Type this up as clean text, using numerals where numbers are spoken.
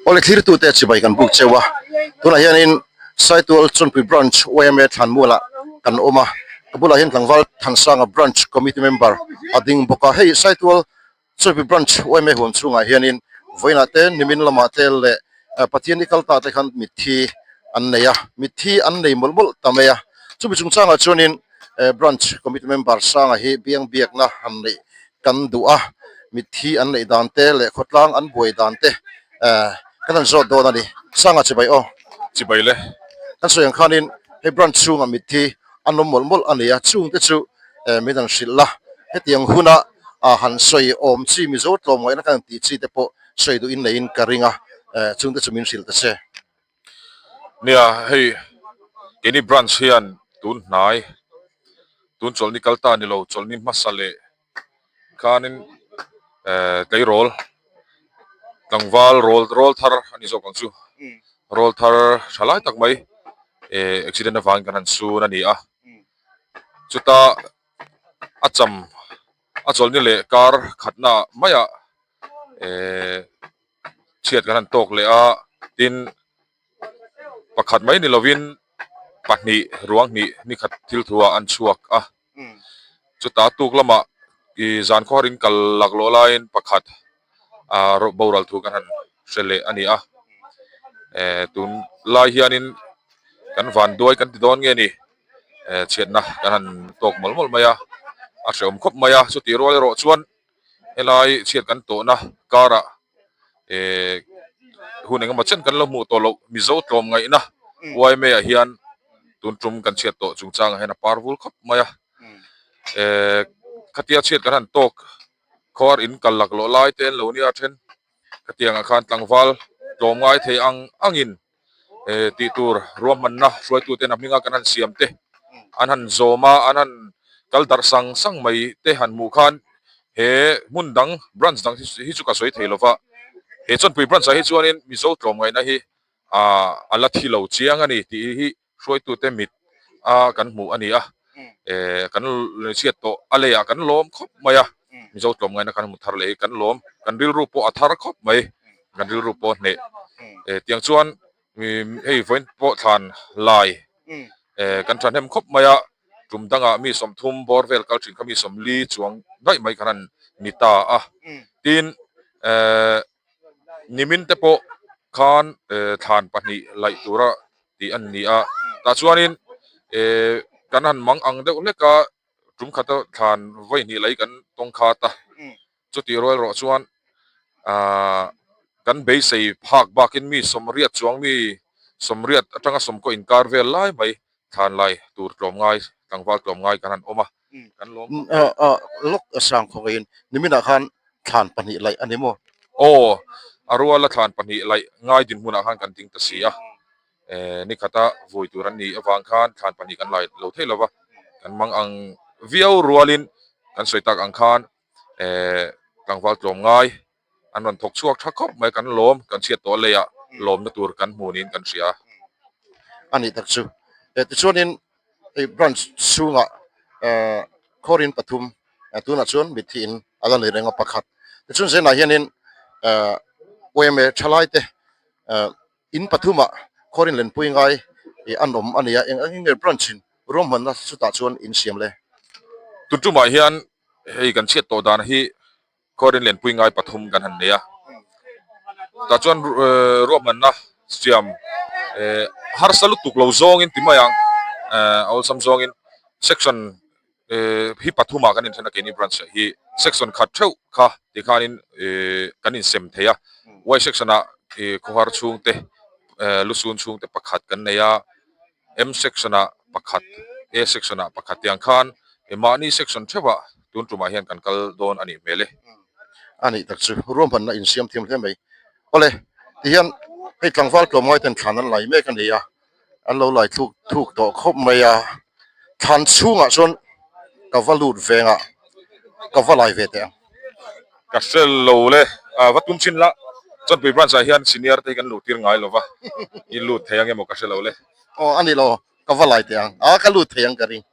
Awle thlirtute chibai kan buk cheu a, tunah hianin Saitual Chawnpui Branch yma Thlanmualah kan awm a, ka bulah hian tlangval Thansanga Branch Committee Member a ding bawk a, hei Saitual Chawnpui Branch yma huam chhungah hianin vawiinah te nimin lamah te leh Pathian i kal ta te khan mitthi an nei a, mitthi an nei mawlh mawlh ta mai a, chumi chungchangah chuanin Branch Committee Member Sanga hi biang biakna han neih kan duh a, mitthi an neih dan te leh khawtlang an buai dan te kan han zawt dawn a ni. Sanga chibai aw. Chibai le. Kan sawi ang khanin hei branch chhungah mitthi an awm mawlh mawlh a ni a, chungte chu min han hrilh la, hetiang huna han sawi awm chi Mizo tlawmngaihna kan tih chi te pawh sawi duhin neiin ka ring a, chungte chu min hrilh ta che. Nia, hei keini branch hian tun hnai tun chawlhni kal ta ni lo chawlhni hmasa leh khanin eh tleirawl tlangval rawl rawl thar a ni zawk ang chu rawl thar tha lai tak mai eh accident avangin kan han sun a ni a chuta a cham a chawlhni leh kar khatna maiah eh. chhiat kan han tawk leh a tin pakhat mai ni lovin pahnih ruang hnih ni khat thil thu ah an chhuak a chutah tuk lamah ih zan khawhar in kal laklawh laiin pakhat ah boral thu kan han hre leh a ni a eh tun lai hianin kan vanduai kan ti dawn nge ni eh chhiatna kan han tawk mawlh mawlh mai a a hrehawm khawp mai a chutih rual erawh chuan. Helai chhiat kan tawhna karah eh hun engemaw chen kan lo hmuh tawh loh Mizo tlawm ngaihna yma ah hian tun tum kan chhiat tawh chungchangah hian a par vul khawp mai a eh khatia chhiat kan han tawk khuar in kal laklawh lai te an lo nia then khatiangah khan tlangval tlawm ngai thei ang angin. eh tih tur ruahmanna hruaituten a hminga kan han siam te an han zawm a an han kal darh sang sang mai te han hmuh khan he hmun dang branch dang hi chu ka sawi thei lova he chawnpui branch ah hi chuanin Mizo tlawmngaihna hi ah a la thi lo chiang a ni tih hi hruaitute mit a kan hmuh a ni a eh kan chhiat tawh a leiah kan lawm khawp mai a Mizo tlawmngaihna kan hmu thar leh hi kan lawm kan rilru pawh a thar khawp mai. Kan rilru pawh hneh eh tiang chuan hei vawiin pawh thlan lai eh kan thahnem khawp mai a tum dangah mi 30 bawr vel kal thin kha mi 40 chuang daih mai khan an ni ta a tin eh nimin te pawh khan eh thlan pahnih laih tura tih an ni a tah chuanin eh kan han mang ang deuh hlek a tum khata thlan vawi hnih lei kan tawng khat a. Chutih rual erawh chuan aah kan beisei phak bakin mi sawmriat chuang mi sawmriat atanga sawmkaw inkar vel lai mai thlan lai tur tlawmngai tlangval tlawmngai kan han awm a kan lawm khawp mai. Aah lawk a sang khawngaihin niminah khan thlan pahnih laih a ni maw? Aw a ruala thlan pahnih laih ngai dinhmunah khan kan ding ta si a eh ni khata vui tur an nih avang khan thlan pahnih kan lai lo thei lo va kan mang ang viau rualin kan sawi tak ang khan eh tlangval tlawm ngai an rawn thawk chhuak tha khawp mai kan lawm kan chhiat tawh leiah lawmna tur kan hmu niin kan hria. A nih tak chu eh tichuanin hei branch chhungah eh khawrin pathum eh tunah chuan mitthi in a la nei reng a pakhat tichuan zenah hianin eh yma thalai te eh in pathumah khawrin lenpui ngai ih an awm a ni a eng angin nge branch in ruahmanna chutah chuan in siam le. Tuntumah hian hei kan chhiat tawh dan hi khawrin lenpui ngai pathum kan han nei a tah chuan ruahmanna siam eh harsa lutuk lo zawngin ti mai ang eh a awlsam zawngin section eh hi pathumah kan inthen a keini branch ah hi section khat theuh kha tikhanin eh kan insem thei a y section ah ih khawhar chhungte eh lusun chhungte pakhat kan nei a. M section ah pakhat, A section ah pakhat tiang khan mahni section theuhah tun tumah hian kan kal dawn a nih hmel e. A nih tak chu ruahmanna insiam thiam hle mai. Awle, tihian hei tlangval tlawmngai ten thlan an lai mek a ni a, an lo lai thluk thuk tawh khawp mai a, thlan chhungah chuan ka va lut vengah ka va lai ve teh ang. Ka hre lo le, va tum chin la, Chawnpui branch ah hian senior te hi kan luh tir ngai lo va, i lut thei ang emaw ka hre lo le. Aw a ni lo, ka va lai teh ang, a ka lut thei ang ka ring.